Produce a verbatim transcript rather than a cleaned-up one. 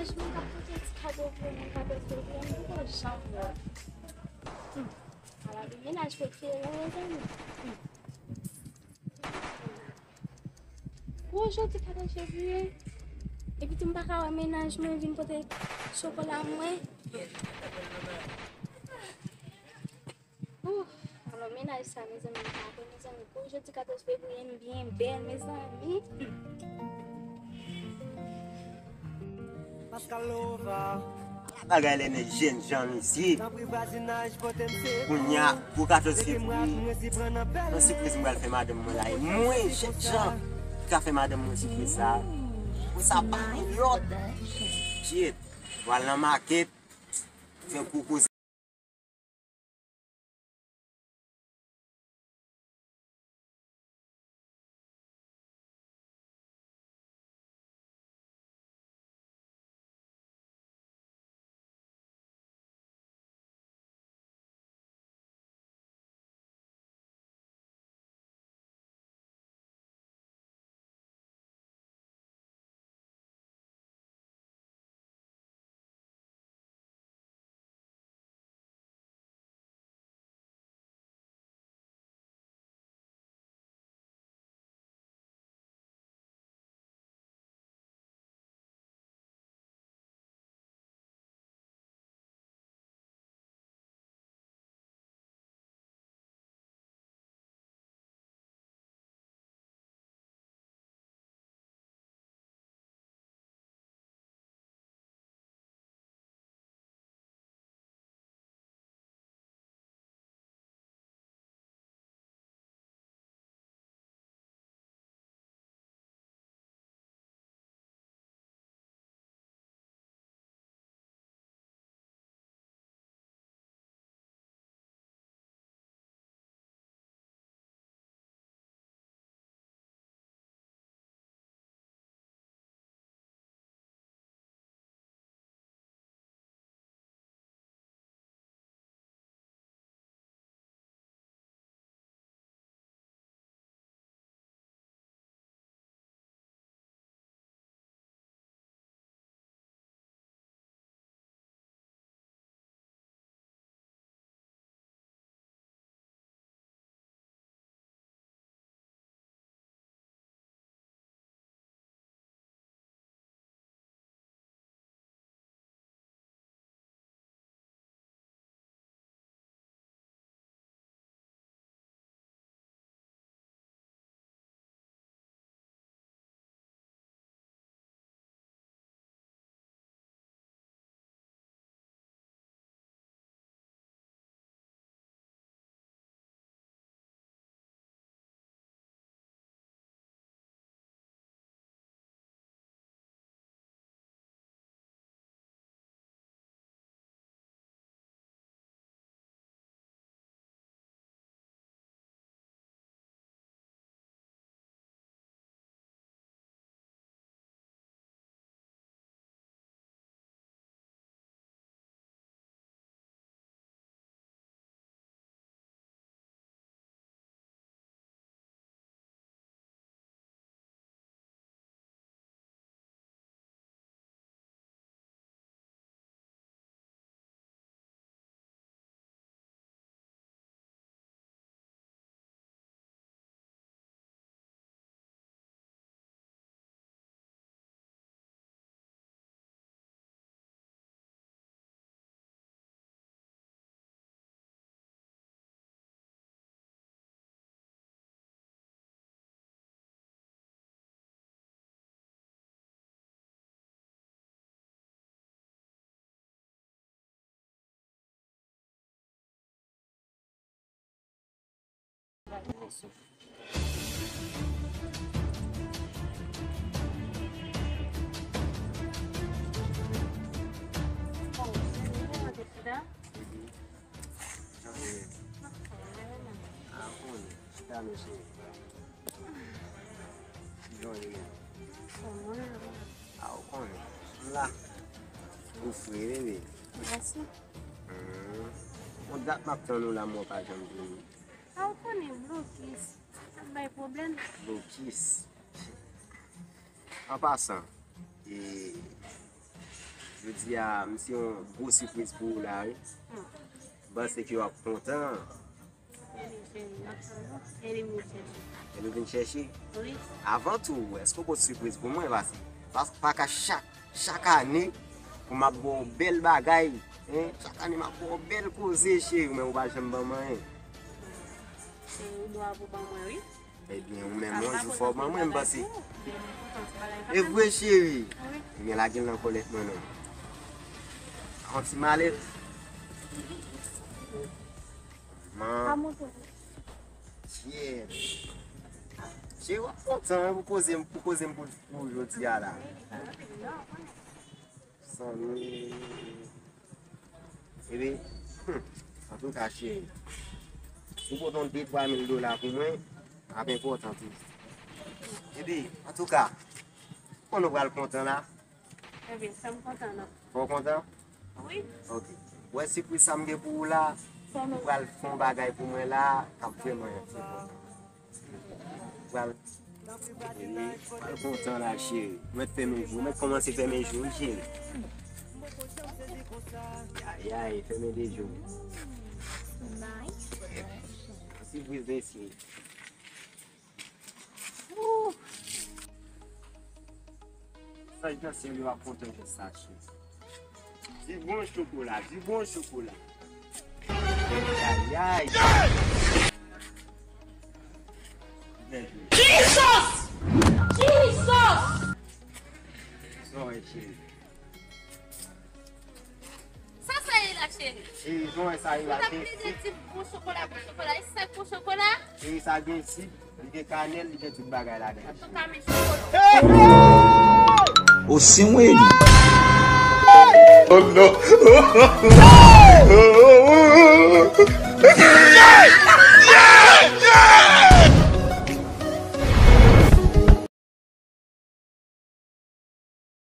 Mwen k ap pote ti kado pou mwen, kado pou mwen, mwen poko janm wè. Hmm. Ala de mennaj prefere m, mezanmi. Hmm. Gwo jodi kado fevriye. Epi tou m pa ka wè mennaj mwen vin pote chokola mwen. Ouh, alò mennaj sa, mezanmi, m pa wè, mezanmi, pou jodi katòz fevriye, m byen bèl, mezanmi. Ala bagay lè nèg jènjan, mesye. Kounye a, pou katòz fevriye, yon sipriz m pral fè madanm mwen la. E mwen, jènjan, ki ka fè madanm mwen sipriz sa. Pou sa pa yon lòt. Shit. Pral nan makèt, fè gwo koze. Ki jan w ye menm? Sa mwen menm. A, ou konnen. M la. Ou fre, bebe. Mèsi. Hmm. Yon dat m ap tann ou la, men w pa janm vini. A, ou konnen blokis. Sa bay pwoblèm. Blokis. An pasan, e, Jodi a, m se yon gwo sipriz pou ou la, wi. M panse ke w ap kontan. Vini, cheri, m ap tann ou. Vini, m vin chèche. Vini, m vin chèche? Wi. Avan tou, èske w pot sipriz pou mwen? Paske pa, pa ka chak, chak ane pou m ap ba w bèl bagay, en? Chak ane m ap ba w bèl koze, cheri, men ou pa janm ban m anyen. Cheri, ou dwe pou ban mwen, wi. Ebyen, ou menm yon jou fò ban mwen, m panse. E vre, cheri. Ebyen, lage l nan kòlèt mwen non. Yon ti malèt. Man. Cheri. Cheri, w ap kontan, wi, pou koze m, pou koze m pou, pou jodi a la. San mil. Epi, hmm, antouka, cheri, si w pote yon de twa mil dola pou mwen, ap enpòtan tou. Epi, antouka, konnen w pral kontan la. Ebyen, sa m kontan nan. Fò w kontan? Wi. Ok. Ou wè sipriz sa m gen pou ou la, ou pral fè yon bagay pou mwen la, k ap vrèman enpòtan. Pral, pral kontan la, cheri. Mèt fèmen je w, mèt kòmanse fèmen je w, wi, cheri. Ayayay, fèmen de je w. Sipriz, mesye. Ooh. Sa, jan sèl yo ap kontan jès sa, cheri. Di bon chokola, di bon chokola. Ayayay. Jesus! Jesus! Sa w wè, cheri? Sa sa ye la, cheri? Cheri, jan w wè sa ye la, cheri. Ou t ap plede di bon chokola, bon chokola. E sa k bon chokola? Cheri, sa gen sik, li gen kanèl, li gen tout bagay ladan l. Antouka, men chokola. Osi mwen. Oh non.